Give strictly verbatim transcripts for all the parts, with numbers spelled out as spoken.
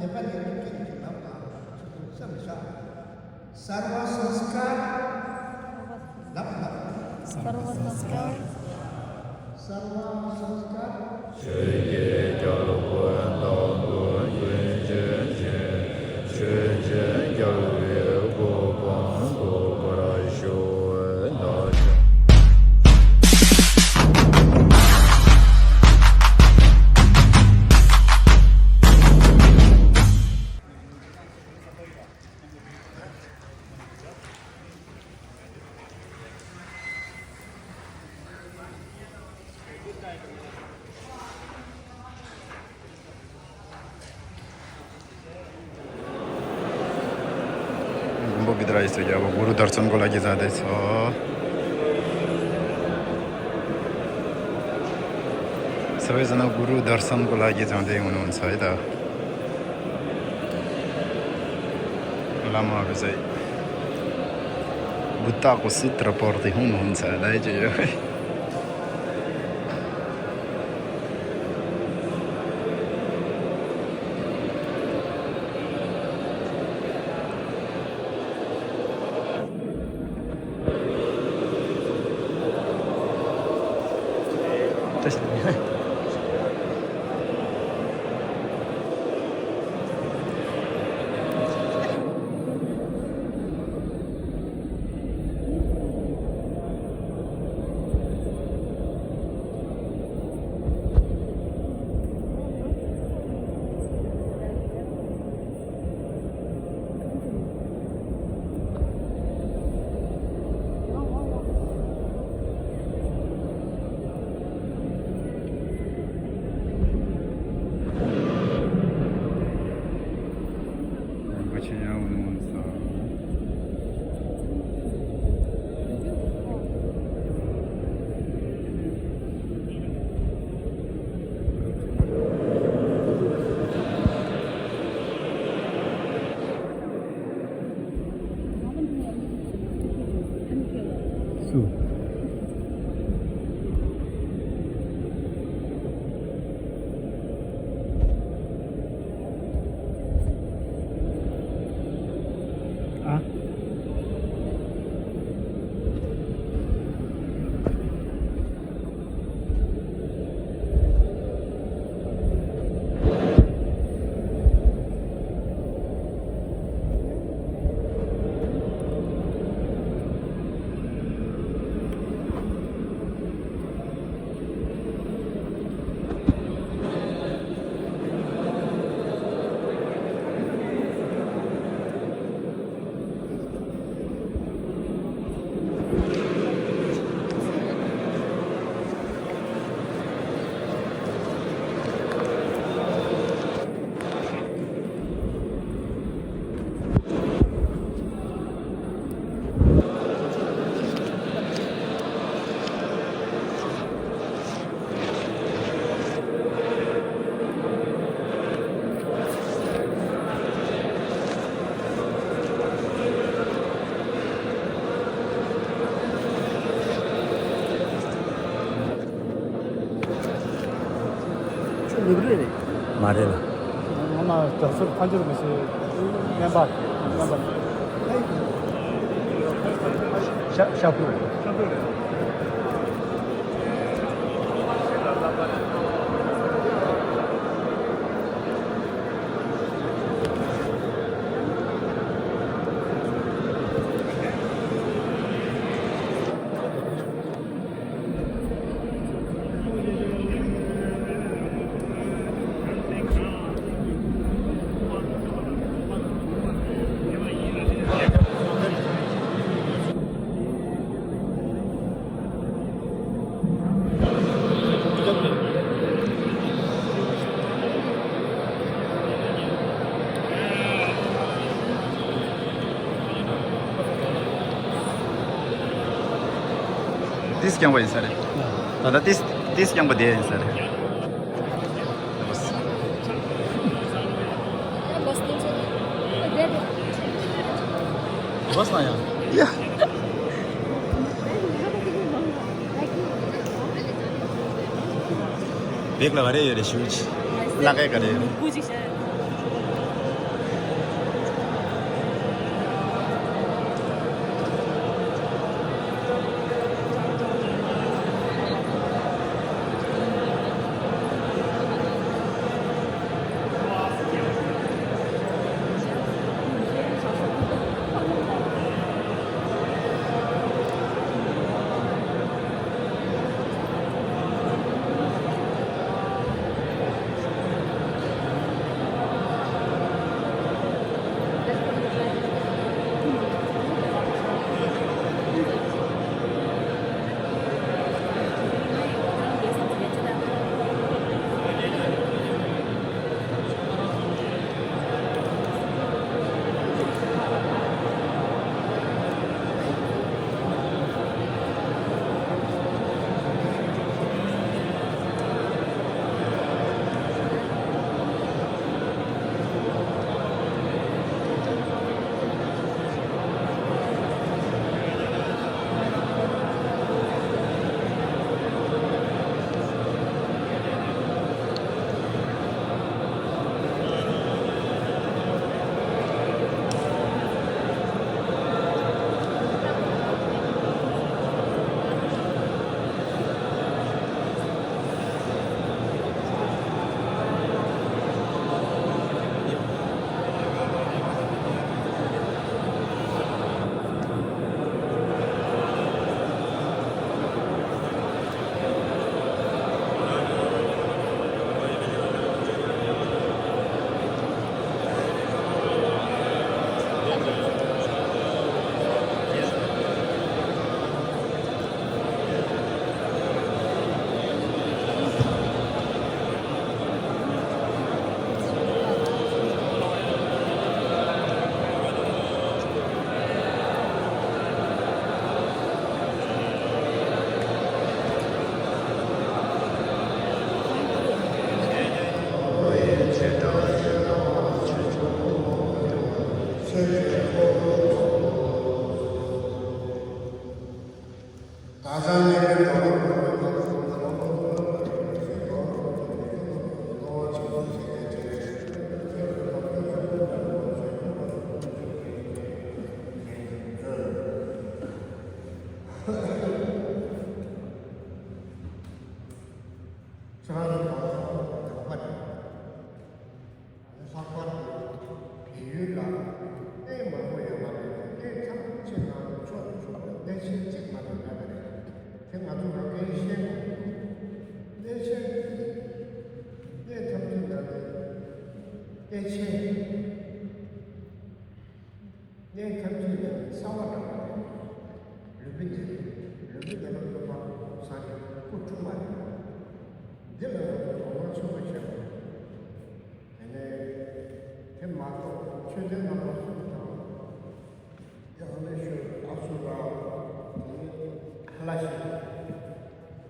ནེ་པ་ལི་སྐད་ཀྱི་ལམ་ལ་ཚུར་དུ་བརྩམས་བཞག་སརྦ་སངས་ཀར། ལབ་ལབ། སརྦ་སངས་ཀར། སརྦ་སངས་ཀར། ཆོས་ཀྱི་རྒྱལ་པོ་དམ་པ་ཡེ་ཤེས་ཀྱི། ཆོས་ཀྱི་རྒྱལ་པོའི་གོ་འཕང་ཐོབ་པར་ཤོག་ད། མགོན་པོ་བི་དྷ་ར་ཡེ་སི་རྒྱལ་པོ་གུ་རུ་དར་སོན་གོ་ལ་གི་ས་དེ་ཚོ། ས་བའི་ས་ན་གུ་རུ་དར་སོན་གོ་ལ་གི་ས་དེ་ཡོང་ནོ་ས་ཡི་ད། བླ་མ་བི་ཟེ། བུ་ཏ་ཀོ་སི་ཏྲ་པོར་དེ་ཧུང་ཧུང་ས་ལ་ཡི་ཅི་ཡོད། ཁྱོད་ནུབ་རེད་རེད། མ་རེད་ལ། ང་ན་རྒྱབ་ཟུར་ཕ་འཇུར་མི་ཤེས། སྨན་པ། སྨན་པ། ཤ་ཤ་ཕུ། ཤ་ཕུ་རེད། ཏིས་རྐྱང་པ་ཡིན་ས་རེད། ད་ལྟ་ཏིས་ཏིས་རྐྱང་པ་དེ་ཡིན་ས་རེད། ལོས་ན་ཡང་། ཡ། བེག་ལ་ག་རེ་ཡོད་རེད་ཞུ་ཅི། ལ་ཀའི་ག་རེ་ཡོད་རེད། ལྷག་པར་དུ་བལ་ཡུལ་ལ་གནས་མང་པོ་ཡོད་པ་རེད། གནས་ཐམས་ཅད་ནང་དུ་མཆོག་ཏུ་གྱུར་པའི་གནས་ཆེན་གཅིག་མ་གཏོགས་མེད་པ་རེད། དེ་ང་ཚོ་རང་གིས་ཤེས་དགོས། གནས་ཆེན་གཅིག་གནས་ཐམས་ཅད་ནང་དུ་གནས་ཆེན། གནས་ཐམས་ཅད་ཀྱི་གསང་བ་འདྲ་བ་རེད། ལུམ་བི་ནི། ལུམ་བི་ནི་ལ་སློབ་པ་སངས་རྒྱས་སྐུ་འཁྲུངས་པ་རེད། འདི་ལ་ང་ཚོ་དོ་སྣང་ཆེན་པོ་བྱེད་དགོས། དེ་ནས་དེ་མ་གཏོགས་མཆོད་རྟེན་རྣམ་པ་གསུམ་དང་། ཡང་ན་ཤོད་ཨ་སུ་ར། དེ་ནས་ཧ་ལ་ཤི། དེ་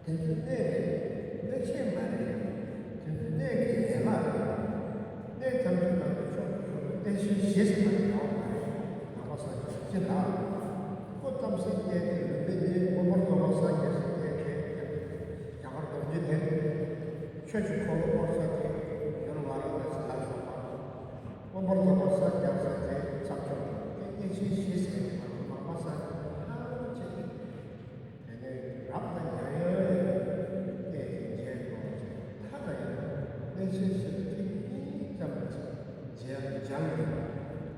ཚོ་གནས་རེད། གནས་ཆེན་མ་རེད། དེ་ཚོ་གནས་ཀྱི་ཡན་ལག་རེད། གནས་ཐམས་ཅད་ནང་དུ་མཆོག་ཏུ་གྱུར་པའི་གནས་ཆེན་བཞི་ཟེར་བ་དེ་ཡོད་མ་རེད། ནང་པ་སངས་རྒྱས་ཀྱི་ལ། སྐུ་བལྟམས་སའི་གནས་དེ་ལུམ་བི་ནི་མངོན་པར་རྫོགས་པར་སངས་རྒྱས་སའི་གནས་དེ། རྒྱ་གར་རྡོ་རྗེ་གདན། ཆོས་ཀྱི་འཁོར་ལོ་བསྐོར་ས་དེ་ཡུལ་ཝཱ་ར་ཎ་སི་ལ་སོགས་པ། མངོན་པར་རྫོགས་པར་སངས་རྒྱས་ས་དེ་མཚམས་སྦྱོར་དང་དེ་གནས་ཆེན་བཞི་ཟེར་བ་དེ་མ་པ་སངས་རྒྱས་ཐམས་ཅད་དེ་ནས་རབ་དང་ཉ་ཡོད་གནས་ཀྱི་མཇལ་དགོས་ཚེ་ཐ་ན་ཡང་གནས་ཆེན་ཞིག་ཐེངས་གཉིས་ཙམ་མཇལ་མཇལ་ནས་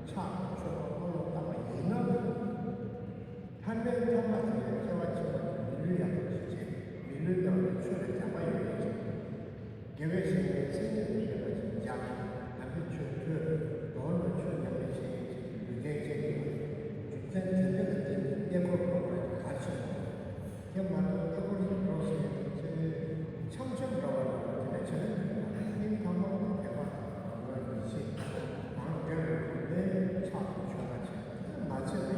ཕྱག་དང་མཆོད་པ་སྔོན་ལ་བཏབ་པ་ཡིན་ན། ཐ་མའི་ཐ་མ་དེ་ཡང་སྐྱེ་བ་གཅིག་པ་དེ་མི་ལུས་ཡག་པོ་ཞིག་བྱས། མི་ལུས་ནང་ལ་ཆོས་ལ་སྦྱངས་པ་ཡོད་པ་ཅིག་དགེ་བའི་བཤེས་གཉེན་མཚན་ཉིད་དུ་ཡོད་པ་ཅིག་སྦྱངས། དམ་པའི་ཆོས་ཐོས། དོན་དུ་ཆོས་ཉམས་ལེན་བྱེད་མཁན་ཅིག་གི་ལུས་རྟེན་ཅན་ཡིན་པ། རྒྱུ་མཚན་དེ་འདྲ་ལ་བརྟེན་ནས་གནས་སྐོར་འགྲོ་བ་གལ་ཆེན་པོ་རེད། དེ་མ་གཏོགས་གནས་སྐོར་ཞིག་འགྲོ་ཟེར་ཡག་ཚེ་འཆམ་འཆམ་འདྲ་བ་ལ་དེ་འདྲ་བྱེད་ན་ཡིན་པ་རེད། ཁྱིམ་ཚང་མ་དེ་བ་དང་ངོ་ཡི་ཆེ་དང་འབྲེལ་བའི་ལས་ཕྱག་དང་མཆོད་པ་བྱེད། མ་བྱས་ན་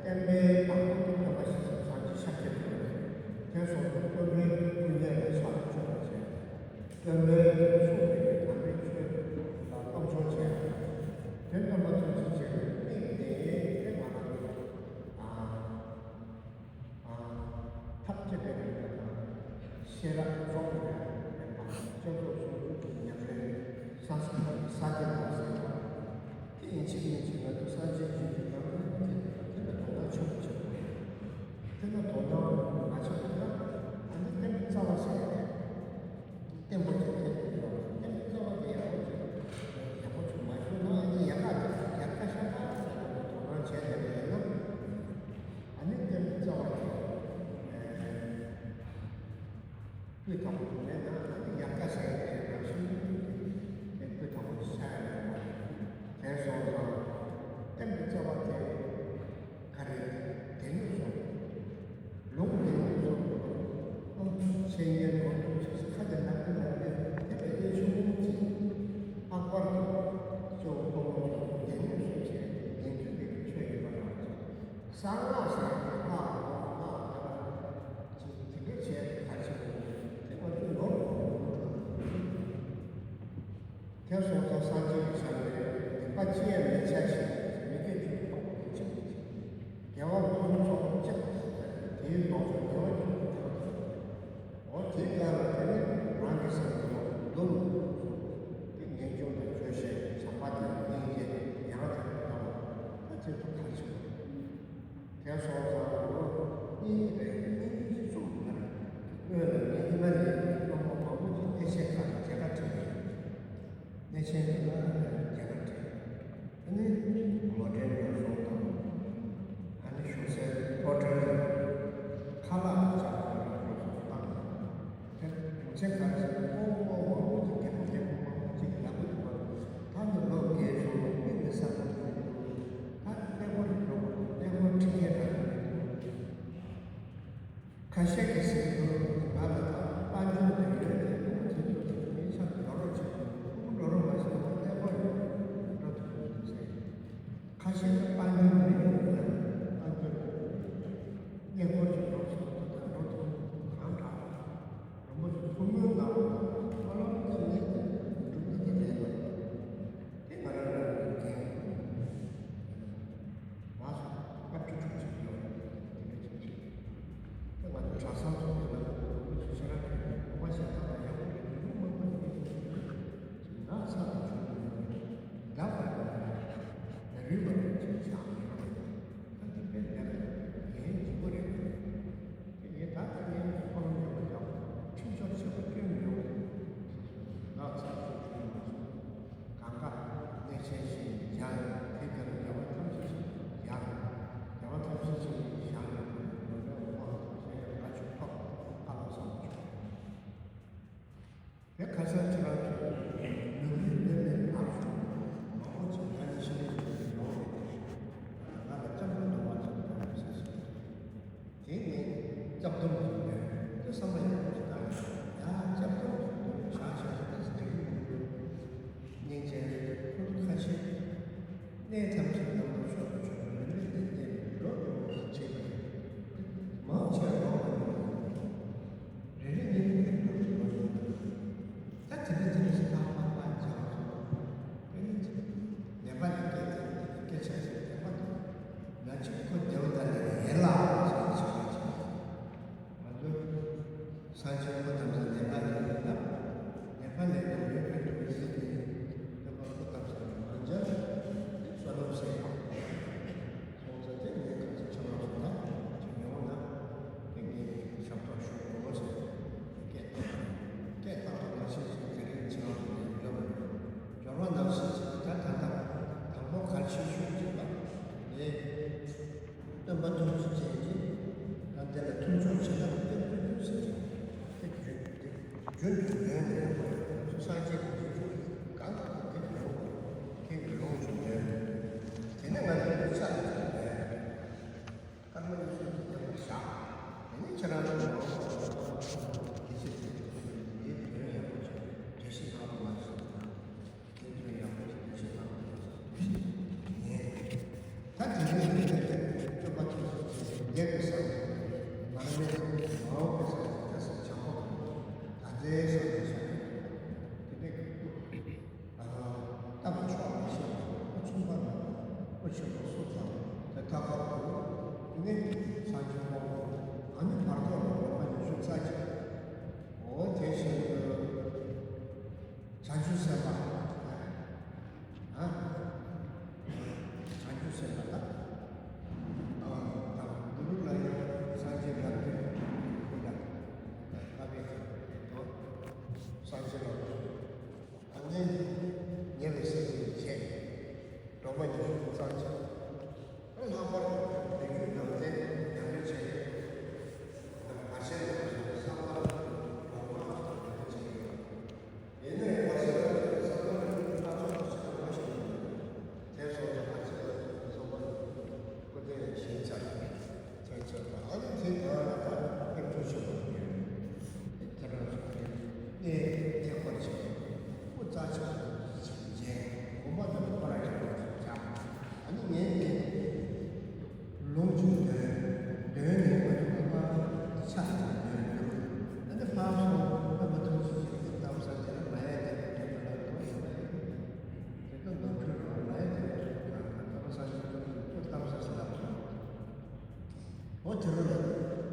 བསྟན་པའི་དང་པོ་སྟོན་པ་ཞེས་བྱ་བྱང་ཆུབ་ཤཱཀྱ་ཐུབ་པ་རེད། དེ་སོང་ཙང་སྟོན་པའི་སྐུ་བརྙན་ལ་ཕྱག་མཆོད་པ་བྱས། སྟོན་པའི་གསུང་མི་དགེ་དམ་པའི་ཆོས་ལ་སློབ་སྦྱོང་བྱས། དེ་སྟོན་པ་ཐུགས་རྗེ་ཆེ་བའི་དམིགས་ཏེ་དེ་ང་རང་ཚོ་ཐབས་སྐྱེ་བའི་རིགས་དང་ཤེས་རབ་རྫོགས་པའི་རིམ་པ་སྤྱོད་ཚོགས་སུ་ཀྱི་ཉམས་ལེན་ས་ས་ས་སྐྱེ་བ་ཟེར་བ། དེ་ཡིན་གཅིག་མིན་གཅིག་ང་ཚོ་སངས་རྒྱས་རྗེས་འཇུག་རྣམས་ལ་དེ་དེ་ལ་དོ་སྣང་ཆེན་པོ་བྱེད་དགོས། དེ་ལ་དོ་སྣང་མ་བྱས་པ་ཡིན་ན་ཨ་ནི་བསྟན་པའི་རྩ་བ་ཟེར་ཡ་དེ་བརྟན་པོ་ཅིག་བསྟན་དགོས་ཀྱི་རེད། བསྟན་པའི་རྩ་བ་དེ་ཡག་པོ་ཅིག་ཡག་པོ་ཅིག་མ་ཤེས་ན་ཨ་ནི་ཡག་ག་ཡག་ག་ཤ་སྟག་ཟེར་ན་དོ་སྣང་བྱས་བསྡད་པ་ཡིན་ན་ཨ་ནི་བསྟན་པའི་རྩ་བ་དེ། སྤུས་དག་པོ་མེད་ན་ཨ་ནི་ཡག་ག་ཟེར་ཡག་དེ་རང་བཞིན་གྱིས་སྤུས་དག་པོ་ཆགས་ཡག་མ་རེད། དེ་སོང་ཙང་བསྟན་པའི་རྩ་བ་དེ་ག་རེ་སྡེ་སྣོད་གསུམ། ལུང་སྡེ་སྣོད་གསུམ། ཨ་འཆད་ཉན་ལོ་རྒྱུས་ཁ་དེ་ནང་དུ་ལ་དེ་དེ་ལས་ཆུང་ངུ་གཅིག་ལྷག་པར་དུ་གཙོ་བོ་ཁོ་བོ་སྡེ་སྣོད་གསུམ་བྱས་ཉན་ཐོས་པའི་ཆོས་ཡིན་པ་རང་བྱས། གསང་སྔགས་ཟེར་ཡག་དེ་སྔགས་སྔགས་ཅིག་དེ་འདྲ་བྱས་ག་ཅིག་དེ་ང་ཚོའི་ནོར་དུ་འགྲོ་གི་འདུག་དེ་སོང་ཙང་སངས་རྒྱས་ཀྱི་ཞལ་ནས་སྡིག་པ་ཅི་ཡང་མི་བྱ་ཞིང་མི་དགེ་བཅུ་ཕོག་པའི་ཕྱིར་དགེ་བ་ཀུན་རྫོགས་ཅི་དེའི་ལོགས་སུ་དགེ་བ་བཅུ་དེ་དག་འོ་དེའི་སྐབས་ལ་དེ་ནི་རང་གི་སེམས་ལ་འདུལ་དེ་ངེས་འབྱུང་དང་ཆོས་བཤད་བྱམས་པ་དང་སྙིང་རྗེ་ཡང་དག་པའི་ལྟ་བ་ད་ཅི་ཐུབ་གང་ཆེ་བ། དེ་སོང་ཙང་ལོ་གཉིས་རེ་གཉིས་གསུམ་མ་རེད། སྔོན་ལ་ངས་ཉི་མ་ནས་སློབ་མ་མང་པོ་ཅིག་གནས་ཆེན་ཁག་ལ་མཇལ་ཁ་འཕྲད་ཀྱི་ཡོད། གནས་ཆེན་དེ་ལ་མཇལ་ཁ་འཕྲད། ཨ་ནི་ལོ་འདྲེན་ཡོད་སོང་དང་། ཨ་ནི་བཞུགས་སའི་ལྷོ་ཊལ་ལ་ཁ་ལག་གི་ཅ་ལག་ལ་སོགས་སུ་བཏང་། དེ་རྒྱུ་མཚན་ག་རེ་ཟེར་ན་ཨོ་ཨོ་མང་པོ་ཅིག་རྒད་པོ་རྒད་པོ་མང་པོ་ཅིག་གིས་ལབ་ཀྱི་འདུག་པ། ད་ནི་ལོ་རྒས་སོང་མི་མི་ས་ཁ་ཐུག་གི་འདུག་ད་ནི་ཀླད་ཀོར་རེ་འགྲོ་དགོས་འདུག་ཀླད་ཀོར་ཁྲིད་མཁན་རག་གི་མི་འདུག་ཁ་ཤས་ཀྱིས་ཟེར་གྱི་འདུག་ང་ལ་ད་དཔལ་འབྱོར་དེ་ཡོད་དེ་ཕྲུ་གུ་དེ་ཚོ་དེ་ཚོའི་ཆ་ནས་འགྲོ་རོགས་བྱེད་དགོས། ཕྲུ་གུ་འགྲོ་རོགས་མ་བྱས་ན་ཀླད་ཀོར་ཡོད་འགྲོ་ཐུབ་ཀྱི་མི་འདུག་ཟེར། ཁ་ཤས་ཀྱིས་ ཆེན་པོ་སུ་དང་དེ་ཐ་ཁ་བོ་ནི་སངས་རྒྱས་ཀྱི་ཨ་ནི་བར་ཐོག་ལ་འོ་མ་ཉི་ཤུ་རྩ་གཅིག་འོ་དེ་བཞིན་དུ་བྱང་ཆུབ་སེམས་དཔའ། ཨ། བྱང་ཆུབ་སེམས་དཔའ་དང་། ཨ། དང་འདི་རུ་ལ་ཡང་སངས་རྒྱས་རབ་ཏུ་ཕུལ་ལ། ཨ་བའི་དོ། སངས་རྒྱས་རབ་ཏུ། ཨ་ནི་ཉེ་བའི་སྲས་ཀྱི་རྗེས། སྒྲོལ་མ་ཉི་ཤུ་རྩ་གཅིག་ཨ་ལྷག་པར་དུ་དེ་ཉིད་ནང་བསྟན་ཉམས་ལེན་བྱས་ཡོད། ང་ཚོའི་བསམ་པར་སྒྲོལ་མ་ལ་ཉམས་ལེན་བྱས་ཡོད། ཡིན་ནའི་ང་ཚོའི་བསམ་པར་སྣ་ཚོགས་པ་ཞིག་མ་ཤེས་ཡོད། དེ་སོགས་ཀྱི་ང་ཚོའི་བསམ་པར་སྐུ་ལྡན་ཞིག་ཚར། ཚར་ཚར་དང་ཨ་ནི་དེ་གང་ལ་ད་ཕན་ཐོགས་ཆེན་པོ་ཡོད། ཁྱེད་རང་ཚོ་གིས་གནས་ཐད་ཀར་བྱས་སྐུ་རྩ་ཆེན་པོ་ཞིག་མཇལ། དགོངས་པ་དང་ཁོ་རང་ཡག་པོ་ཞིག་བྱ། ཨ་ནི་ངས་དེ་ལུང་ཅིག་འདོན། འདོན་ནས་ང་ཚོ་ཁ་པར་ཆ་ཚང་འདོན་འདོན། ཨ་ནི་ཕར་སོང་ཨ་མ་ཐུག་ཅིག་ཅིག་ཏུ་གཏམ་ས་དེ་ལ་མ་ཡ་དེ་ལ་དེ་ལ་དེ་ལ་དེ་ལ་དེ་ལ་དེ་ལ་མ་ཡ་དེ་ལ་གཏམ་ས་ཅིག་ཏུ་གཏམ་ས་ཞིག་ལ། འོ་དེ་རུ་ལ་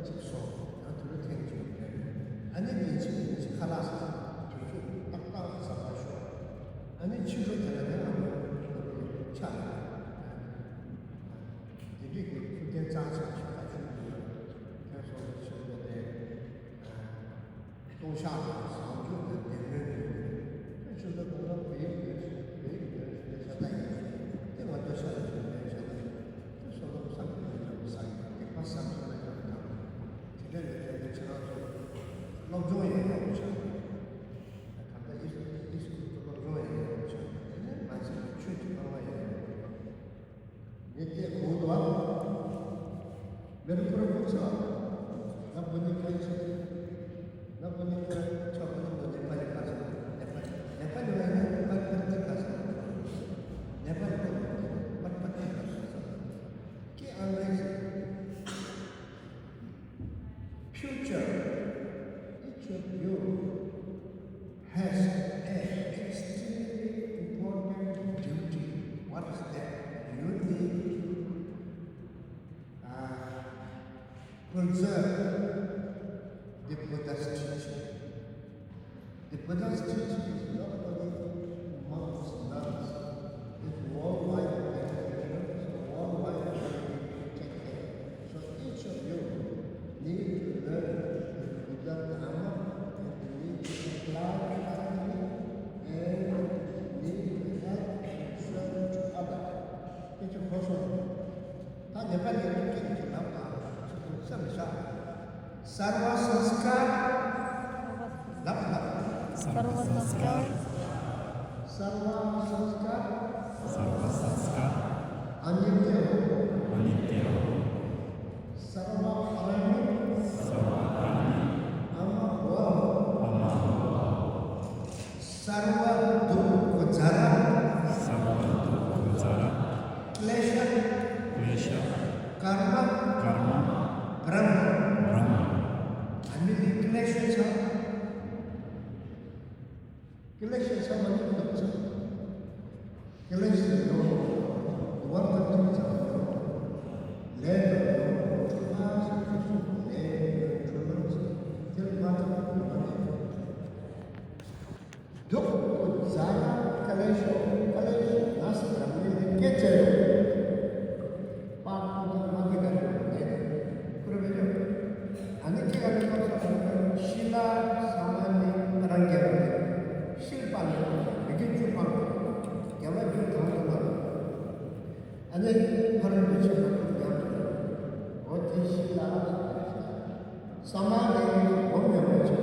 གཅིག་སོང་ཡང་དེ་རུ་ཐེངས་གཅིག་རེད། ཨ་ནི་དེ་ཕྱི་ནས་གཅིག་ཁ་ལག་ཟ། དུས་ཚོད་ཏག་ཏག་ཟ་བར་ཤོག་ཨ་ནི་ཕྱི་དྲོ་དེ་ལ་ནི་ང་ཚོ་ཆ་ལ་དེ་འདྲའི་གི་ཐུགས་བསྟན་རྩ་ཆེན་ཞིག་ད་ཞུ་གི་ཡོད། ཐེངས་སོང་ནས་ཕྱི་དྲོ་དེ། ལྟུང་བཤགས་དང་བཟང་སྤྱོད་དང་བདེ་སྨོན་དེ་ཆུ་ཚོད་གང་ལ་བོད་ཡིག་འདོན་ཞིང་བོད་ཡིག་འདོན་ཞིང་ལས་བྱ་ལྟ་ཡིན། དེ་ང་ཚོ་ཤ་ལ་འདོན་པའི་བྱ་ལྟ་ཡིན། དེ་སོ་སོ་བསམ་གྱིས་མི་ཁྱབ་པ་ཟ་ཡིན། སྡིག་པ་བསམ་གྱིས་མི་ཁྱབ་པ་དང་། དེ་འདྲ་ལས་དོན་དེ་ཁྱེད་རང་ཚོ་སློབ་སྦྱོང་ཡང་ཡག་པོ་བྱ། ད་ལྟ་ཡིག་ཡིག་སྐུལ་དུ་སློབ་སྦྱོང་ཡང་ཡག་པོ་བྱ། དེ་ནས་མ་ཚད་ཆོས་ཀྱི་སྤང་བ་ཡང་ཡག་པོ་བྱ། ངས་བལྟས་གོ་འདུག་ཨ། མེ་རི་ཁོ་ར་ཕུག་ཚ། ང་བོད་ནས་ཕེབས་ཚེ། ང་བོད་ནས་ཕེབས་ཚེ་བོད་ནས་བོད་ནས་པ་རི་པ་ཚ། ནེ་པ་ནེ་པ་ནེ་པ་ནེ་པ་ནེ་པ་ནེ་པ་ནེ་པ་ཀི་ཨང་རེ་ཟི། Future, each of you has an extremely important duty. What is that? You need to uh, preserve the Buddha's teaching. The Buddha's teaching is not only monks, nuns, it's worldwide, it's worldwide. So each of you need to learn the Buddha Dharma and need to apply practically and need to help and serve each other. It's a person. ད་ཉེ་པ་ནས་ཀྱི་ཀྱི་ཀྱི་ལབ་དང་ཚུར་དུ་བསམ་བཞག Sarva sanskar. ལབ་ལབ། Sarva sanskar. Sarva sanskar. Sarva sanskar. Anitya ho. Anitya ho. Sarva parami. Sarva parami. Ama ho. Ama ho. Sarva dukkhajara. Sarva dukkhajara. Klesha. Klesha. Karma. Karma. Brahma. Brahma. ཨ་ནི་ཀི་ལེ་ཤ་ཆ། ཀི་ལེ་ཤ་ཆ་མ་ནི་ཀི་ལེ་ཤ། ཀི་ལེ་ཤ་ཡོད། དུ་བ་དང་ཀི་ལེ་ཤ་ཡོད། ལས་དང་ཡོད། ཁ་ཤས་ཀྱི་ཚུལ་ལས་ཡོད། ཁྲོ་ལམ་ཆེ། དེར་མ་ཐག་ཏུ་མ་ནི། Dukkha jara klesha klesha nasa dhammi kecare. Pāpū mati kare. Kure bejo. Ani ke kare ko sa shila samani parangya. Shilpa ne. Bigi chupa. Gyama ju thang. Ani param bichi param. Oti shila. Samani gomya bichi.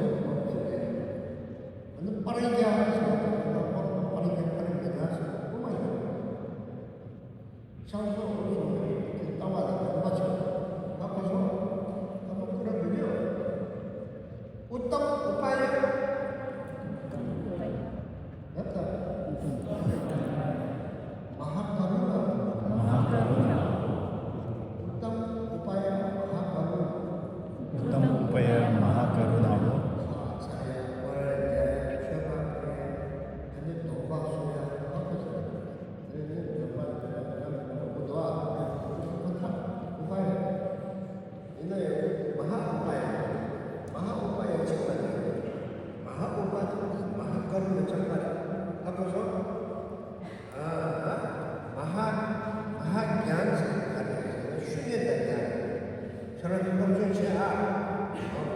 ཨ་ནི་པ་རི་ཉ་ཟེར་བ་དང་པ་རི་ཉ་པ་རི་ཉ་ཟེར་བ་དབུ་མ་ཡིན། ཤང་ཚོ་འོ་ཚོ་དེ་ལྟ་བ་ལ་དགོངས་པ་ཆེ། ད་ཁོ་ཚོ་ད་མ་ཀུ་ར་བུད་ཡོད། ཨུ་ཏམ་ཨུ་པ་ཡ། ད་ལྟ་ཨུ་ཏམ་ཨུ་པ་ཡ། མ་ཧཱ་ཀ་རུ་ཎ། མ་ཧཱ་ཀ་རུ་ ཁྱེད་རང་ཚོ་སློབ་སྦྱོང་བྱེད་ཨ།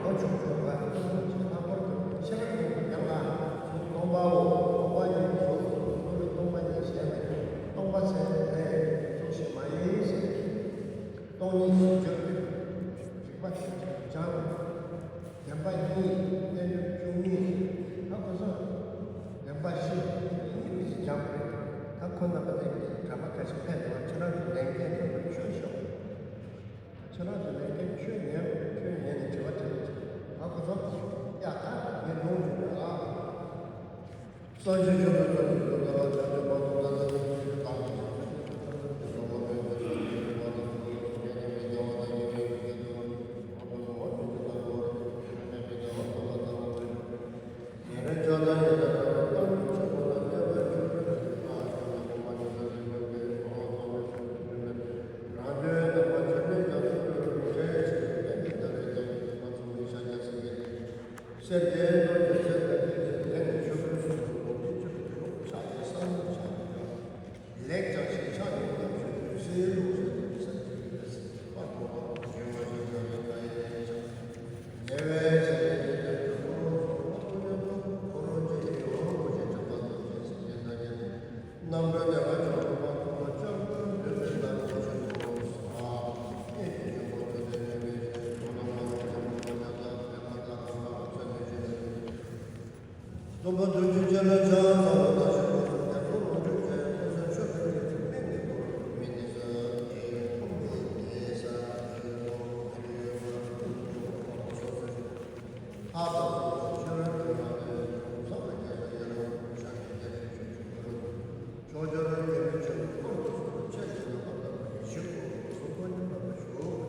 ལོ་ཆུང་ཆུང་བ་སློབ་སྦྱོང་བྱེད། ལྷག་པར་དུ་ཤེས་རབ་སྙིང་པོ་རྒྱབ་ལ་སྟོང་པའོ། སྟོང་པ་ཉིད་གཟུགས་སུ་སྟོང་པའི་སྟོང་པ་ཉིད་ཞེས་ནས་སྟོང་པ་ཚེ་རིང་ལས་གཟུགས་ཞེས་མ་ཡིན་ཟེར། སྟོང་ཉིད་སུ་བརྗོད་རིག་པ་ཞེས་སྦྱང་། བདེན་པ་གཉིས། རྣལ་འབྱོར་བཅུ་གཉིས། ད་ཁོ་ཚོ་བདེན་པ་བཞི་གཉིས་ཀྱིས་སྦྱང་དགོས། ད་ཁོ་རྣམ་པ་ཚོ་གིས་གྲྭ་པ་ཁ་ཤས་ཕེབས་ཡོང་བ། ཁྱེད་རང་ཚོ་ལས་འགན་མཐོན་པོ་ཆེ་ཤོས། ཁྱེད་རང་ཚོ་ལས་འགན་ཁྱོན་ཉན་ཁྱོན་ཉན་ནས་བྱེད་པ་དེ་ལ་བྱེད། ད་ཁོ་ཚོ་ཡ་ད་ངས་ལུང་སྦྱོང་དགོས་ཨ། སངས་རྒྱས་བཅོམ་ལྡན་འདས་ཀྱི་སྐུ་ལ་བྱང་ཆུབ་མ་ཐོབ་ན་ལ་ལུང་གི་བདག་ཉིད་ཀྱི་ལོ་མ་མེད་པའི་སངས་རྒྱས་ཀྱི་བ་དང་ཐུགས་ཀྱི་སངས་རྒྱས་ནི་མི་འདའ་བ་དང་ཉི་མའི་གཟུགས་ཅན་དུ་འོ་དོ་ནི་འོ་ཉིད་ཀྱི་ལ་ལོ་རེ་ཉི་མའི་མི་འདའ་བ་ཐོབ་པ་དང་འོ་རེ། ཉེ་རིང་ཆགས་སྡང་ཡི་དྭགས་ཀྱང་རྟག་ཏུ་ཆོས་སྒོ་ལ་གནས་པར་འགྱུར་བས་ན། ཆོས་ལ་གོམས་པ་ཉམས་ལྡན་གྱི་སྒོ་ནས་གང་བ་གང་བའི་ཆོས་སུ་འགྱུར་ནས། རང་དོན་དམ་པ་ཆོས་མིན་ཀྱང་སེམས་ཀྱི་ལུང་འདྲེན་བྱེད་པའི་དཔེ་ནི་ད་རེས་ཀྱང་ཉི་མ་ཚང་མའི་ཤཱཀྱ་སེང་གེ་སྟེ། སེམས་ལྡན་རྣམས་ཀྱི་སེམས་དང་ལྡན་ཅིང་ལྡན་ནས་ཆོས་སྐུའི་གཟུགས་སུ་གོམས་ཏེ་ཆོས་ཀྱི་ལུགས་ཕྱག་རྒྱའི་ས་བོན་ཆགས་པའི་སྐབས། ལེགས་བྱང་ཞིང་ཕྱག་ཡོད་རྣམས་ཀྱི་འོད་གསལ་ཀློང་གསལ་དུ་གསལ་ཏེ་ཡོད་པས་པར་གོ་བ་དགེ་བ་ཞིག་ཀྱང་ཡིན་པ་ཡིན་ཀྱང་། དེ་བས་ཀྱང་ཡིན་ཏེ་དུས་འཁོར་ལོ་བཟུང་བ་ཀུན་ཡོད་པ་འཁོར་བ་ཅན་ཡི་འོ་བུ་ཞེས་བྱ་བ་དང་རྒྱལ་སྲས་བརྒྱད་དང་བརྒྱད་དེ། རྣམ་གྲོལ་བདེ་བ་ཅན་ཐོབ་པ་ཐོབ་པ་སྐྱབས་མགོན་འདོད་པའི་བདག་ཉིད་ཆེན་པོ་ས། སྙན་གྱི་འཇུག་པ་ཐོབ་པའི་ནུས་པའི་ཕྱིར། མདོར་ན་མ་ལུས་ཀྱང་མ་ལུས་ཀྱང་དག་པའི་མ་དག་པ་ལ་ཚོད་མེད་ཅིང་། སྟོན་པ་རྡོ་རྗེ་འཆང་ལ་ཕྱག་འཚལ་ལོ། བདག་གཞན་ཕུན་སུམ་ཚོགས་པའི་ལོངས་སྤྱོད་ཅན། ཀུན་བཟང་མཆོག་ཏུ་གྱུར་ཅིང་སྨན་གྱི་ནོར་བུ་མི་ནི་ས། ཡི་ཕུང་པོའི་གེ་སར་ཡི་ལོ་ཡི་ཡོད་པ་ཀུན་ཏུ་ཆོག་པ་སོ་སོ་ཞིག་ལྷ་དང་ཚོགས་ཆོས་དང་ལྡན་ལ་ཡང་ཡང་ཕུན་སུམ་ཚོགས་པའི་གེ་སར་ཡ་རབས་ཕྱག་གི་རྒྱལ་པོའི་ཆོས་ཀྱི་གུ་རུ། ཕྱོགས་བཅུ་ན་མཉམ་པའི་ཆོས་ཀྱི་འཁོར་དུ་གསོལ། ཆོས་ཀྱི་རྣམ་པར་དག་པའི་ཞིང་ཁམས་སུ་གསུང་འཁོར་ཉི་མ་བཞུགས།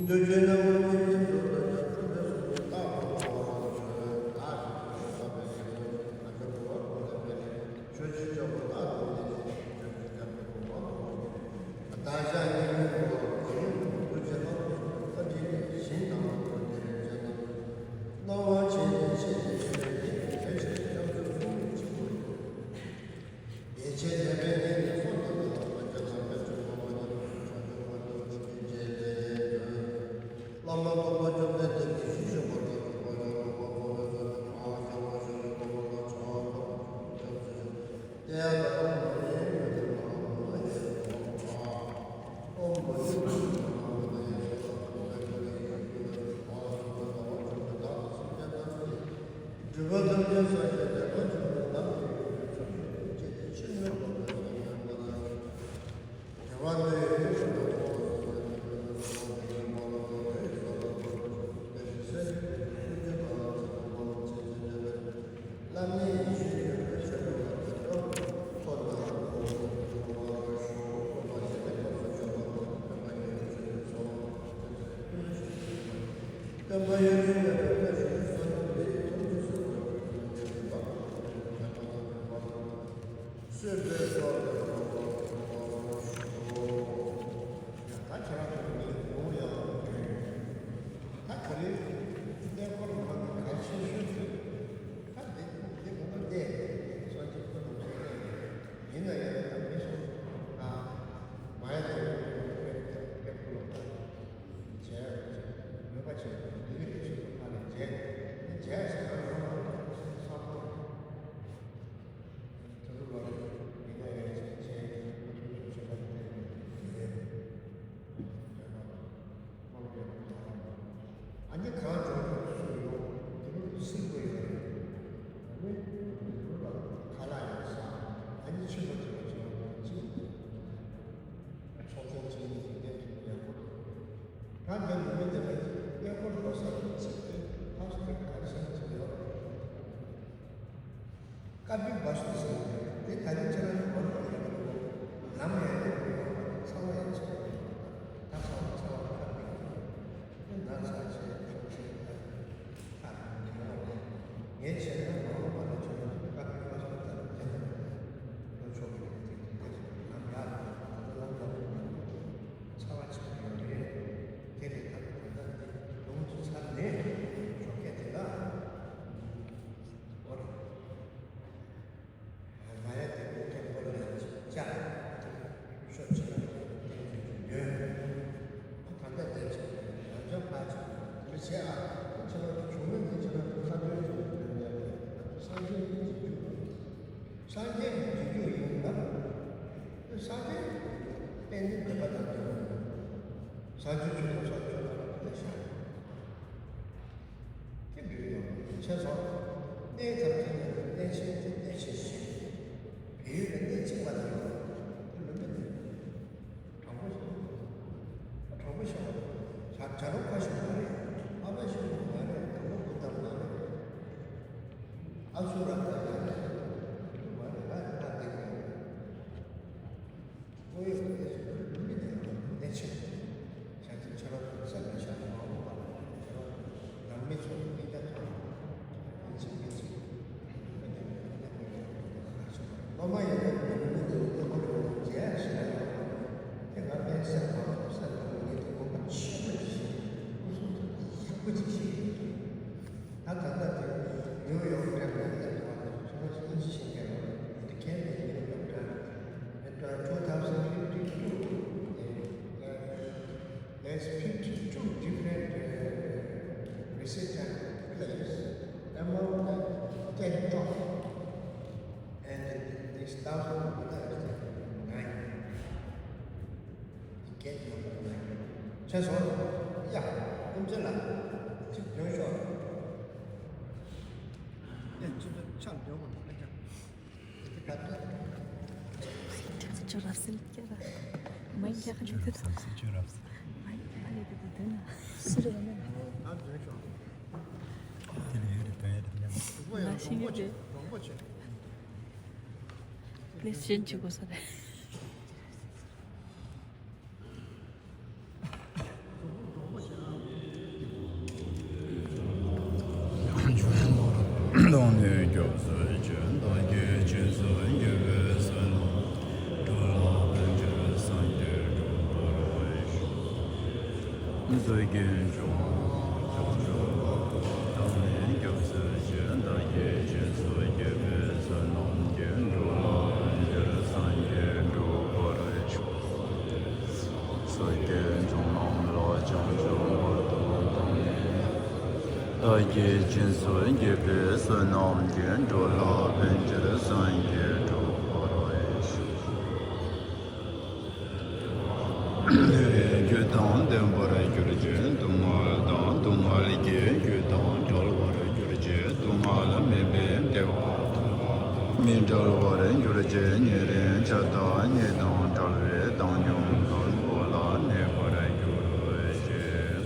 འདུས་བྱས་རྣམས་ཀུན་ཉིད་ཀྱི་ཚུལ་དུ་ཡང་། འཁྲུལ་པའི་གཟུགས་ནི་རྟག་ཏུ་བསྒོམ་པར་བྱ། བདག་གཞན་ཕུན་སུམ་ཚོགས་པའི་ལེགས་བྱང་ཆེན། ང་རྒྱལ་གོ་བ་ཀུན་ལས་འཕེལ་ནས། ཆོས་ཀྱི་སྐྱོང་བ་རྟག་ཏུ་གནས་ཤིང་། ཆོས་ཀྱི་རྒྱལ་པོ་གོ་འཕང་ཐོབ་པར་འགྱུར། བདག་ཅག་སྙིགས་མའི་འགྲོ་བ་རང་ཉིད་ཀྱི་འདུས་བྱས་རྣམས་ཀུན་ཐམས་ཅད་ཀྱི་ཞིང་དང་པོ་དེ་རེད་ཅེས་དང་། སྣང་བ་བྱས་ནས་ཤེས་བྱའི་ཕྱིར་ཡིན་པས་དེ་ཕྱིར་སྐྱབས་སུ་སོང་ནས་ཕྱིར་འོང་ཡོད། ཡེ་ཤེས་ལྡན་པའི་གནས་ནི་སོ་ཐར་ལ། ཕར་ཕྱིན་ལམ་པའི་ཆོས་སྤོང་བ་ནི། བྱང་ཆུབ་མ་ཐོབ་ཀྱི་རྗེས་ལས་ཡོད། བླ་མ་སྟོན་པ་བཅོམ་ལྡན་འདས་ཀྱིས་ཞུས་བཞིན་པ་ལྟར་དུ་བག་ཆགས་བརླག་པ་རྫོགས་པའི་ཚུལ་དང་། བྱང་ཆུབ་མཆོག་གི་གོ་འཕང་ལ་ཕྱག་འཚལ་ལོ། ཞབས་སུ་བཞེས། ཏདྱ་ཐཱ། ཨོཾ་མ་ཎི་ཡེ་ཤེས་ལ་ཨོཾ་མ་ཎི་ཡེ་ཤེས་ལ་ཨོཾ་ཨ། ཨོཾ་མ་ཎི་ཡེ་ཤེས་ལ་ཨོཾ་ཨ། ཨོཾ་མ་ཎི་ཡེ་ཤེས་ལ་ཨོཾ་ཨ། ཨོཾ་མ་ཎི་ཡེ་ཤེས་ལ་ཨོཾ་ཨ། ཨོཾ་མ་ཎི་ཡེ་ཤེས་ལ་ཨོཾ་ཨ། སྒྲིབ་པ་ཐམས་ཅད་སངས་རྒྱས་བདེ་བ་ཆེན་པོའི་ལམ་གྱི་ཡོན་ཏན་ཐམས་ཅད་ཀྱི་ཕྱིར་མྱུར་ཐོབ་པའི་སངས་རྒྱས་པ་དང་། དགེ་བ་འདི་ཡི་ཕྱིར་དུ་ཐོབ་པ་སངས་རྒྱས་པ་དང་། དེ་ཡི་ས་ལ་འཁོད་པའི་ཆོས་སྐུ་དེ་བཞིན་གཤེགས་པའི་སྐུ་ཚེ་དང་ཚེ་དང་པོ་ལ་ཆེས་ཆེར་བརྟན་པའི་བླ་མའི་ཡེ་ཤེས་ཡོན་ཏན་ཆེན་པོ་ལ་དད་པ་མཐོ་ནའང་མཐོ་བར་ཤོག་སྟོན་པ་ཡོན་ཏན་ཡོད་རིགས་ཀྱི་བསོད་ནམས་ཀྱི་སྟོན་པ་ཡོན་ཏན་ཡོད་རིགས་ཀྱི་བསོད་ནམས་ཀྱི་སྟོན་པ་ཡོན་ཏན་ཡོད་རིགས་ཀྱི་བསོད་ནམས་འདི་ཡིས་ཐམས་ཅད་གཟིགས་པར་བྱེད་པའི་ཡོན་ཏན་ཡོད་པ་དང་། ཡོན་ཏན་ཡོད་པ་དང་། གསོད་པའི་ཕྱོགས་ལས་གྲོལ་བར་གྱུར་པར་ཤོག་ཡང་ད་ཁྱེད་རང་ཚོ་ནི་ལུང་ཡང་བསྒྱུར་ཡོད། ད་ག་རེ་གནས་སྐོར་མང་གི་གལ་ཆེ་ཤོས་དེ་ད་འདི་འདི་མང་པོ་གནས་སོ་ཅིག་ཁོ་ནང་བཞིན་གནས་ཡིན་ན་ཡང་ད་མི་སོ་ད་མ་ཡ་དེ་དེ་ཁོ་ལ་ད་མཇལ་མོས་པ་བྱས་འདུག་གི་རེད་ཞུ་ཐུབ་པ་ལས་མཇལ་མཇལ་ཟེར་ན་ཡང་ས་ཁོ། ད་དུང་ལོ་རེ་ཉི་ཟླ་ཡས་ཆེན་ཆེན་ཨ་ཐུང་ཆུང་ཆེན་པོ་དེ་རེད། དམངས་ཡོད་ཁ་ལག་ཨ་ནི་གང་བྱུང་བྱུང་སུ་ཡོང་དེ་མི་སྲིད་པོ་ཡོད་རེད། ཨ་ནི་ལོ་ལ་ཁ་ལག་ཡོད་ས་ཨ་ནི་ཆེན་པོ་ཆེན་པོ་ཆེན་པོ་ཆེན་པོ་ཆོག་མཆན་ཆེན་པོ་དེ་འདྲ་ཡག་པོ་འདུག་ད་འདི་ལོ་མི་དེ་ལ་གནས་སྐོར་འགྲོ་ས་ཚིག་དེ་ཧ་སུ་དེ་ག་རེ་ཟེར་ཚིག་ཡོད་རེད། ཀ་པི་བ་སུ་ཟེར་བ་དེ་ད་རིང་ཁྱེད་རང་ཚོ་མ་འགྲོ་ཡག་གི་རེད། ལམ་ཡང་ཡག་གི་རེད། ཚ་བ་ཡང་ཚ་བ་རེད། ད་ཚ་བ་ཚ་བ་ཁ་པིག་རེད། དེ་ན་ཚ་བྱས་ཆོག་ཤེས་ད་ཁ་པིག་རེད། ངས་བྱས་ན་མ་འོངས་པ་ལ་ཁྱེད་རང་ཚོ་ཀ་པི་བ་སུ་ད་རིང་དེ་ན་ལོ་ཆོག་གི་རེད། དེ་དེ་ལམ་ཡག་རེད། ད་ལམ་ཡག་པོ་མ་འདུག་ཚ་བ་ཆེན་པོ་ཡོད་རེད། དེ་རེད། ད་ད་ ས་དེ་དཔལ་ལྡན་འདོད་པ་དང་ལྡན་པ། ས་བཅུ་ཆོས་དང་ས་བཅུ་ལ་ལ་ཤར། དེ་འདྲ་ཡོད། ཆེ་སོང་། གནས་ཐམས་ཅད་ཀྱི་གནས་ཆེན་གྱི་གནས་ཆེན་བཞི། བལ་ཡུལ་ལ་གནས་གཅིག་མ་དང་ཡོད། དེ་ལུམ་བི་ནི། དྲང་པོ་ཞིག་དྲང་པོ་ཞིག་བྱ་བྱ་རོག་ཁ་ཞིག་མ་རེད། ཨ་ཕ་ཞིག་མ་རེད། དྲང་པོ་བུ་དང་མ་རེད། ཨ་སུ་ར་ད་ཡ་རེད། མ་རེད། ང་རེད། ང་འདི་ག་རེད། དངོས་ཡོད་གནས་ཚུལ་ལུགས་མི་ལྡན་པ་གནས་ཆེན། བྱ་སྤྱོད་ཆ་ལག་ཏུ་སེམས་ལ་བཞག་པ་མ་འོངས་པ་ལ་བྱ་བ་ནང་མི་ཚོ་ལ་སྙིང་རྗེ་དང་། ཡིན་གཅིག་མིན་གཅིག་སློབ་མ་ཡོད་པའི་མི་ལུས་འདི་སློབ་མ་རེད་མཇལ་ཞེས་ན་ཡང་། དེ་ང་པའི་སེམས་ཁམས་སེམས་ཁམས་ངེད་དུ་དགོངས་པ་ཆེན་པོ་ཞིག་སྐུ་གསུང་ཐུགས་ཀྱི་ཡག་པོ་ཅིག་ཤེས་ཀྱི་འདུག་ད་ད་ལྟ་དེ་ནིའུ་ཡོག་འགྲིམ་ནས་སླེབས་འདུག་ཨ་ནི་ཚོ་ཞིག་ཨིན་ཇི་ཤེས་མཁན་རེད། དེ་གལ་ཏེ་ནིའུ་ཡོག་འགྲིམ་It was two thousand fifty-two. There's fifty-two different uh, research and place among the ten top. And this thousand nine. Ticket number nine. ཆ་སོང་། ཡ། ཨིན་ཇི་ལ་ཅིག་འཇོན་ཤོག་ཡ། ཅིག་ཆ་འཇོན་པོ་འདུག་ཨ་ཅག་ཁྱོད་རབ་སིལ་ཁྱོད་ར། མ་ཡིན་ཁྱོད་ཁྱོད་རབ་སིལ་ཁྱོད་རབ་སིལ། མ་ཡིན་ཁྱོད་ལས་དེ་དེ་དེ་ན་སུ་རེ་བ་ན། དེ་ལས་ཡོད་རེད་དོན་ཡོད་རེད་མཉམ། ང་ཤེས་ཡོད་རེད། ལས་གཞན་བྱེད་དགོས་ས་རེད། གདོང་ནས་སྐྱབས་སུ་མཆི། བདག་གིས་སྦྱིན་སོགས་བགྱིས་པའི་བསོད་ནམས། འགྲོ་ལ་ཕན་ཕྱིར་སངས་རྒྱས་འགྲུབ་པར་ཤོག །གཟུགས་ཀྱི་འབྱུང་བ་བྱང་ཆུབ་ལ། བདག་ནི་སྐྱབས་སུ་མཆི། བདག་གིས་སྦྱིན་སོགས་བགྱིས་པའི་བསོད་ནམས་ཀྱིས། འགྲོ་ལ་ཕན་ཕྱིར་སངས་རྒྱས་འགྲུབ་པར་ཤོག །གཟུགས་ཀྱི་འབྱུང་རྣམས་ལ་བྱང་ཆུབ་བར་དུ་བཏང་ནས། བདག་གིས་སྦྱིན་སོགས་བགྱིས་པའི་བསོད་ནམས་ཀྱིས། འགྲོ་ལ་ཕན་ཕྱིར་སངས་རྒྱས་འགྲུབ་པར་ཤོག །རྒྱུ་དང་ལྡན་པར་གྱུར་ཅིང་། སྡུག་བསྔལ་དང་སྡུག་བསྔལ་གྱི་རྒྱུ་དང་བྲལ་བར་གྱུར་ཅིང་། སྡུག་བསྔལ་མེད་པའི་བདེ་བ་དང་མི་འབྲལ་བར་གྱུར་ཅིང་། ཉེ་རིང་ཆགས་སྡང་གཉིས་དང་བྲལ་བའི་བཏང་སྙོམས་ལྷུན་པོ་ལ་གནས་པར་གྱུར་ཅིང་།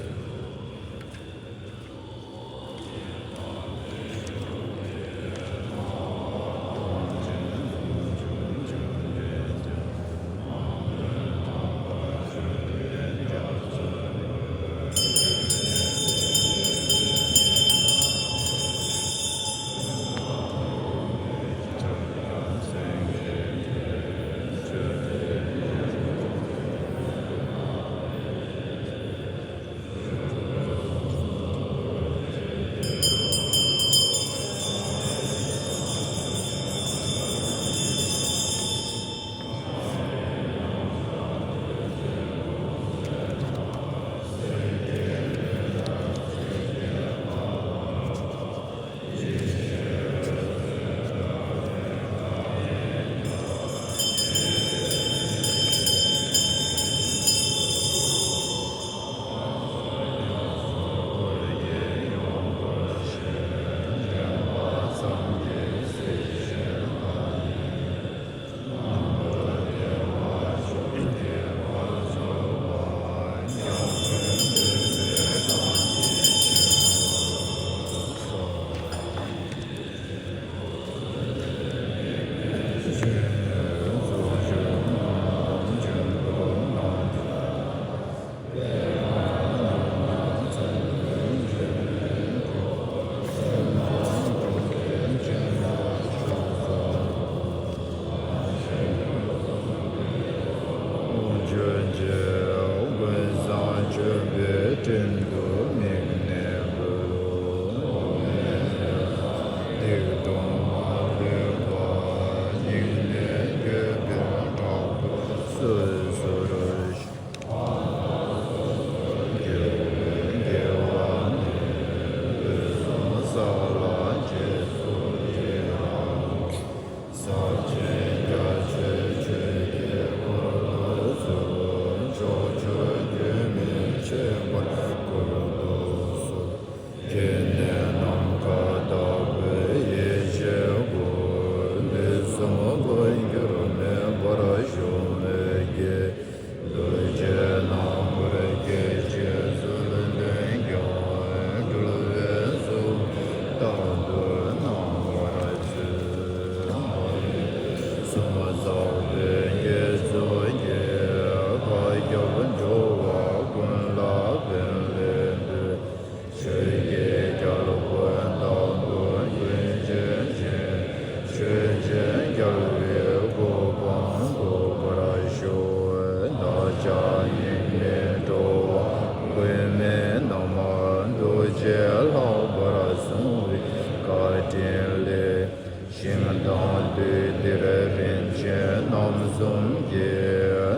གསུམ་གྱི་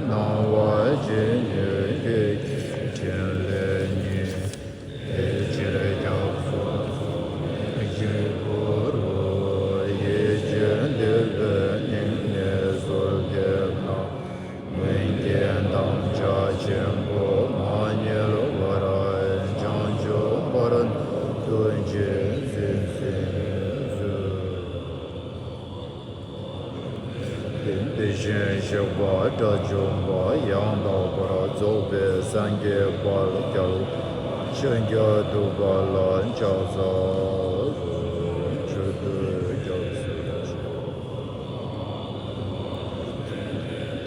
སྣང་བ་ཇི་སྙེད་བརྒྱད་ཀྱི་ཕྲིན་ལས་ཉིད། དེ་ཕྱིར་སྐྱབས་སུ་སོང་ནས་ཡིད་བསྐུལ་རོ། ཡིད་ཀྱིས་འདུད་པའི་སྙིང་ནས་གསོལ་འདེབས་ན། མངོན་མཁྱེན་དམ་བཅའ་ཆེན་པོ་མ་བསྙེལ་བར་བྱང་ཆུབ་བར་དུ་རྗེས་འཛིན་ཟིན་མཛོད། དེ་བཞིན་གཤེགས་པ་དགྲ་བཅོམ་པ་ཡང་དག་པར་རྫོགས་པའི་སངས་རྒྱས་དཔལ་རྒྱལ་བ་ཤཱཀྱ་ཐུབ་པ་ལ་ཕྱག་འཚལ་ལོ། མཆོད་འབུལ་སྐྱབས་སུ་མཆི།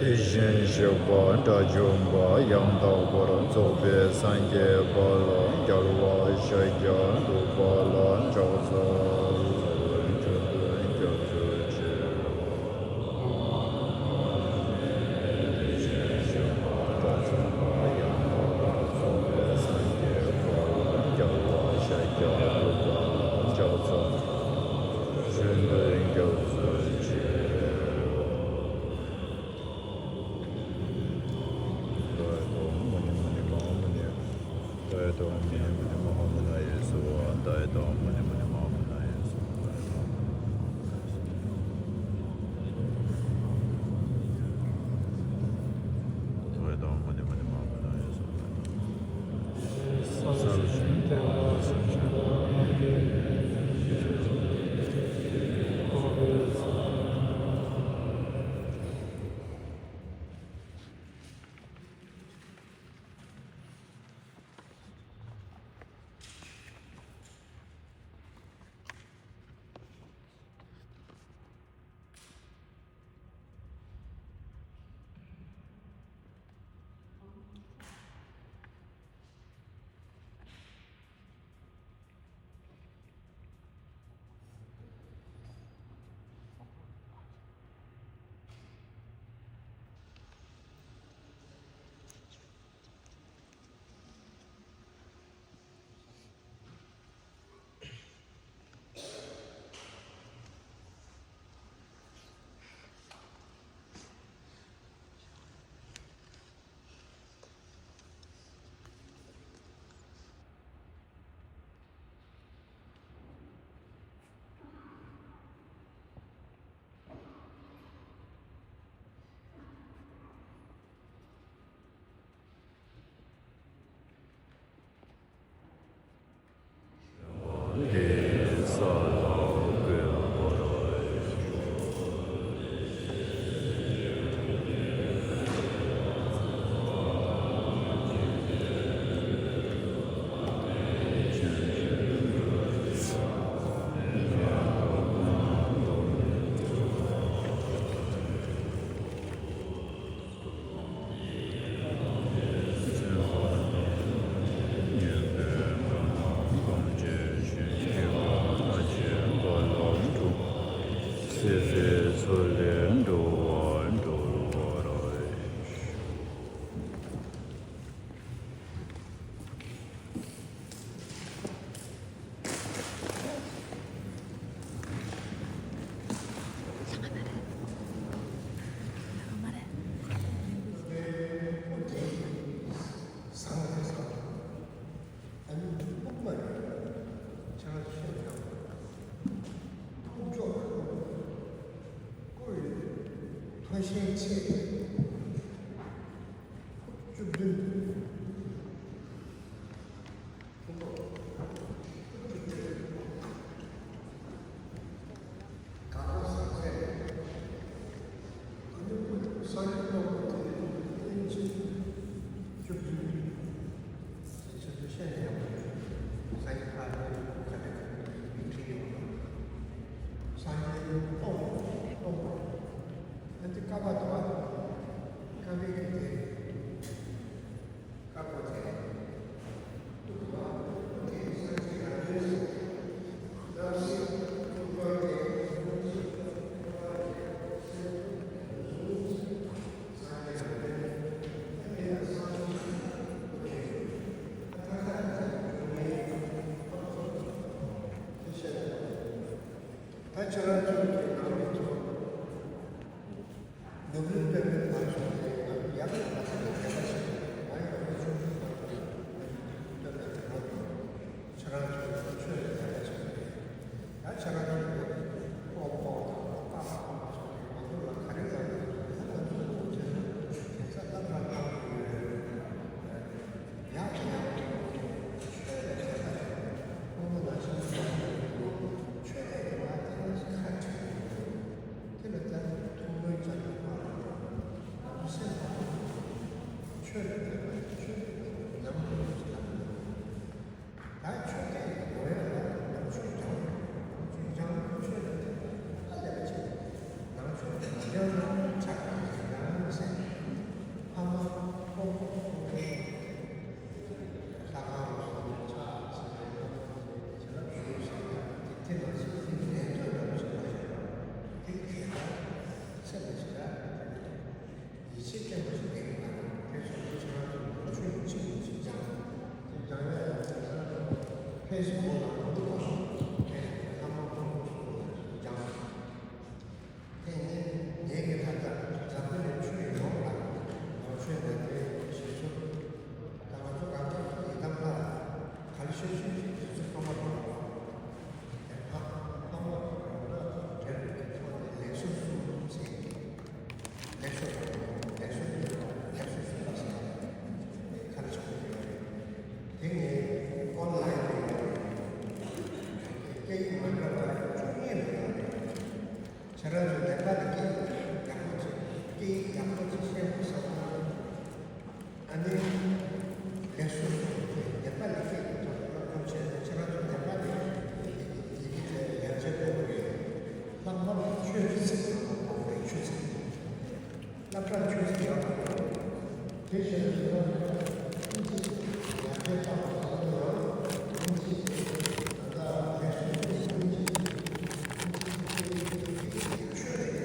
དེ་བཞིན་གཤེགས་པ་དགྲ་བཅོམ་པ་ཡང་དག་པར་རྫོགས་པའི་སངས་རྒྱས་དཔལ་རྒྱལ་བ་ཤཱཀྱ་ཐུབ་པ་ལ་ཕྱག་འཚལ་ལོ། མཆོད་འབུལ་སྐྱབས་སུ་མཆི། ད་ཁྱེད་རང་ཚོ་གི་ནང་མི་ཚོ་ནོར་བུ་དཔལ་ ཤེས་སྐྱོན་པ་ཞིག་ལྡན་ཡོད་པ་དང་། དེ་སོང་ཙང་ཁྱེད་རང་ཚོས་ནོར་འཁྲུལ་ཡིན་ཕྱིན་མི་ཚུལ་སྦྱང་། དེ་སྦྱང་ཡ་ཡང་ཁྱེད་རང་ཚོ་ཕེ་སི་བུག་ལ་ནོར་འཁྲུལ་བ་ཕེ་སི་བུག་ལ་ལྷག་མ་ཕོན་པོ་ཚོ་སྦྱང་། དེ་ནི་ངེད་ཀྱི་ད་ལྟ་འཛམ་བུ་གླིང་ཁྱོན་ཡོངས་ལ་ནོར་འཁྲུལ་ནད་དེ་ཞིག་ཚུལ། ད་ང་ཚོ་གང་ལྟར་ཡི་དམ་ལ་ག་ལ་ཤོད་ཤོད་ཅིག་དུས་ཚོད་ཐོག་མ་ཐོག་མ་ལ་ཕ་ཕ་མ་གང་འདྲ་དང་འབྲེལ་བའི་ཐོག་ནས་ལེགས་སོ་གསུམ་ཟེར། ལེགས་སོ་ལེགས་སོ་ལེགས་སོ་གསུམ་ལ་ཟེར་ཁ་ལ་ཆགས་ཀྱི་ཡོད་རེད། དེ་ངས་ཨོན་ལའིན་ནས་ཡོད་རེད། སྐད་ཡིག་མ་འདྲ་བ་བཅུ་གཉིས་ལ་ཡོད་རེད། ཁྱེད་རང་ཚོ་ནེ་པ་ལི་སྐད་ཡིག་ཡག་པོ་ཅིག་སྐད་ཡིག་ཡག་པོ་ཅིག་ཤེས་དགོས་བསམ་ན། ཨ་ནི་ལེགས་སོ་སོ་ཚོས་ནེ་པ་ལི་སྐད་ཀྱི་ཐོག་ལ་སློབ་སྦྱོང་བྱས་ནས་ཁྱེད་རང་ཚོ་ནེ་པ་ལི་ཡི་གེ་དེ་ཡར་རྒྱས་གཏོང་གི་ཡོད། ལྷག་པར་དུ་ཆོས་ཀྱི་ཚིག་དང་པོ་པའི་ཆོས་ཚིག་སློབ་གྲྭར་ཆོས་ཚིག་ཡག་པོ་ཡོད། དེ་བཞིན་དུ་ཁྱེད་རང་ཚོ་ཡར་རྒྱས་གཏོང་བ་ཚོ་ཡང་དབུ་འབྱེད་དེ་ད་ལྟ་ལེགས་སོ་སོའི་དབུ་འབྱེད་དེ་དབུ་འབྱེད་དེ་ཆོས་རེད།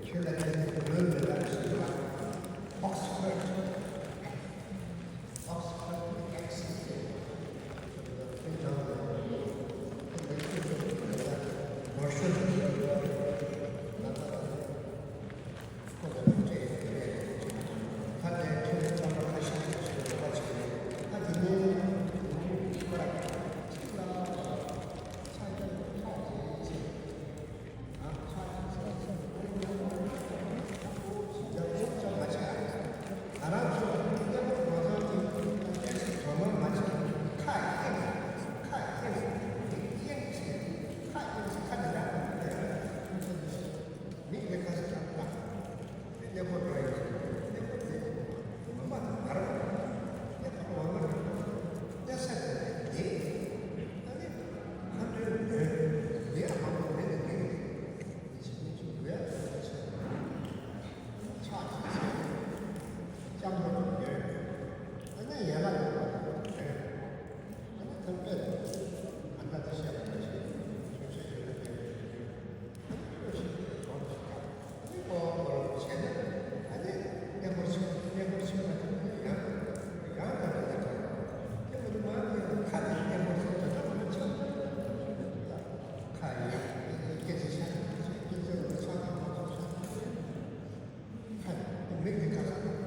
ཁྱོད་ལ་དེ་ནི་ལོན་མེད་པར་ཞིག་ལ། Oxford Oxford Accent དེ་འདྲ་བའི་ལེགས་སོ་སོ་ལ་ངོ་སྤྲོད་བྱེད་པ་ཁོ་ལ་ལུང་བསྟན་ཡོད་རེད། ད་ལྟའི་ཁྱོད་ཚང་མ་ཁ་ཤས་ཀྱིས་ཞིག་ལ་ཁ་ཆེ་རེད། ད་དེ་ནས་ཁོ་ར་ཁྱོད་ལ་ཆ་རྐྱེན་ཁག་ཅིག་ཡོད་ཚེ། ཕྱག་གིས་འཚལ། སྐྱབས་འགྲོ་གི་ཡོད། ཨ་ནི་ཡན་ལག་ཡོད་པ་རེད། ཨ་ནི་ཐུབ་པས་གང་ལྟར་དེ་བཤད་པ་ནང་བཞིན་ཆོས་ཆོས་ཡོད་ན་དེ་ཡོད་ཞེས་ཨ་ནི་ཆོས་ཤིག་གོ་བ་ཞིག་ད་ཨ་ནི་གོ་བ་གོ་རོགས་བྱས་ན་ཨ་ནི་གནས་སྐོར་ཞིག་གནས་སྐོར་ཞིག་མ་ཐུབ་ན་ཡང་ཡང་དག་པའི་ལས་ཀ་དེ་མ་ཡིན་ན་ཁ་ནས་གནས་སྐོར་ཞིག་ད་ལྟ་མ་ཆགས་ཁ་ཡོད་སྐད་ཆ་བཤད་སྐད་ཆ་ལ་ཆགས་ཀྱི་མ་ཐུབ་ས། ཁ་ནས་མིག་དེ་ཁ་ས་དགོས་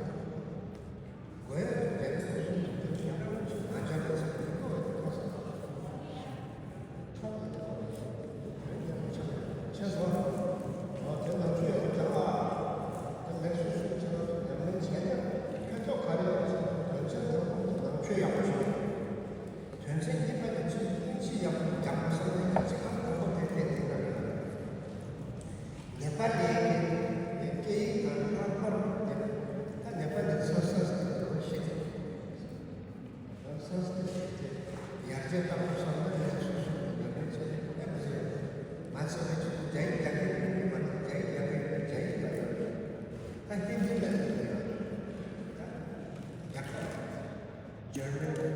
ཡ་དེ་དེ་སོ་སོ་ནས་དེ་ཡང་ང་ཅག་ལ་ཚིག་དེ་ཀོ་བ་དེ་ཁ་ས་ཁ་ལ་དེ་ཁོ་བ་དེ་ཡང་ཆ་ཆེ་སོ། ཨོ་དེ་ང་ཚོ་ཡང་དེ་ལ་དེ་ལེགས་སོ་སོ་ཆེ་ན་ཡང་མིན་བྱས་ན་ཕན་ཐོགས་ག་རེ་ཡོད་ཟེར་ན་དོན་ཚན་དང་པོ་དེ་ནང་ཆོས་ཡག་པོ་ཞིག་དོན་ཚན་གཉིས་པ་དེ་ཚོས་སྙིང་རྗེ་ཡག་པོ་རྒྱག་དགོས་བསམ་ནས་ཁ་ཅིག་ཨ་དང་པོ་དེ་བལྟས་དེ་ལྟར་ཡོད། ནེ་པ་ལི་གི་སྐད་ཡིག་དང་ལྷག་པར་དུ་ད་ནེ་པ་ལི་སང་སང་སི་ཀྲིཏ་ཤེས། སང་སི་ཀྲིཏ་ཤེས་ཏེ་ཡར་རྒྱས་གཏང་དགོས་བསམ་ན་ཡང་སོ་སོ་ནས་ཡར་རྒྱས་བྱས་ནས་ཨེ་མ་ཟེར། ང་ཚོ་ང་ཚོ་རྒྱ་ཡིག་རྒྱ་སྐད་ཡིན་མ་གཏོགས་རྒྱ་ཡིག་རྒྱ་སྐད་རྒྱ་ཡིག་ལ་ཡོད། ད་ཧིན་དི་ལ་ཡོད་ད། རྒྱ་གར། German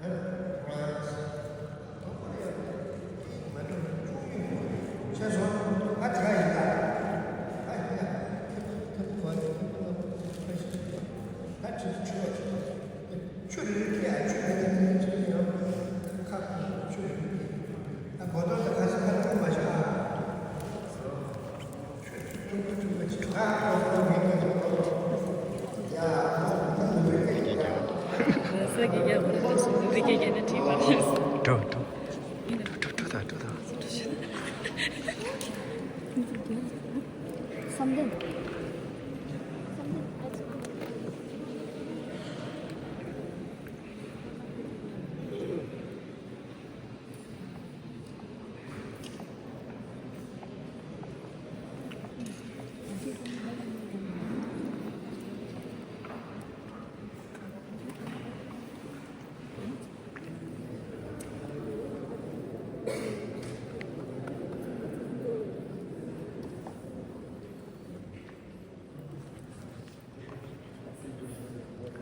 ཨ་France ཨ་ཁོ་རེ་ཡ་ཡིག་མ་འགྲོ་ཆུང་ཡིན་ཆེ་སོང་ཨ་དེ་ག་ཡིན་ད། ཨ་ཡིན་ད་ཐེབས་ཐེབས་ཐེབས་ཁོ་ཡི་ཐེབས་ཁོ་ལ་ཁོ་ཁ་ཤས་ད་ཆུ་ཆུ་བ་ཆུ་ཆུ་རེ་རེ་ཁྱེད་ཨ་ཆུ་རེ་རེ་ཁྱེད་ཆུ་ཡང་ཁ་ཆུ་རེ་རེ་ཨ་གོ་ཐོག་ལ་ཁ་ཤས་ཁ་ལ་ཁོ་མ་ཤེས་ཨ། འགྲོ་འགྲོ་འགྲོ་ད་འགྲོ་འགྲོ་ད་འགྲོ་ད། བསམ་གཏན། བསམ་གཏན།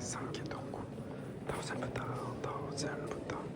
སངས་རྒྱས་སྟོང་སྐུ། ཐོག་ཚད་པ་དང་ཐོག་ཚད་པོ་དང་།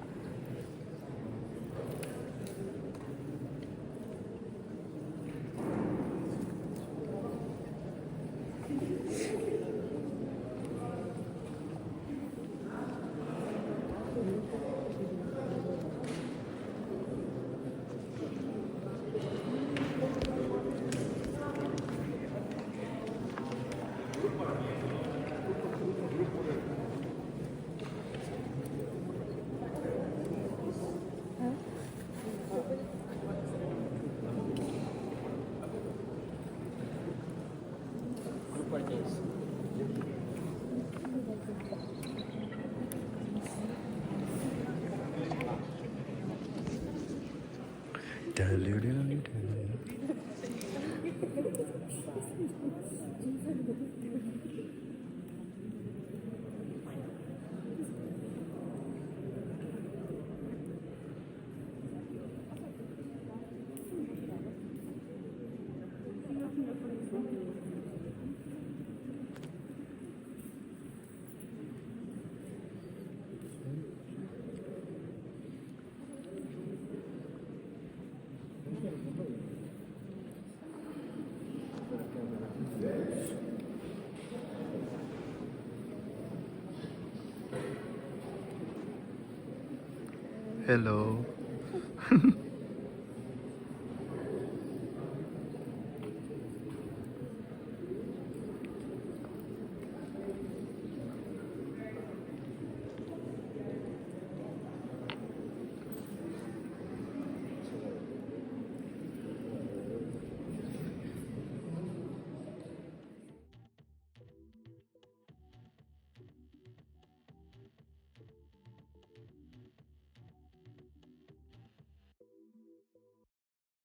Hello.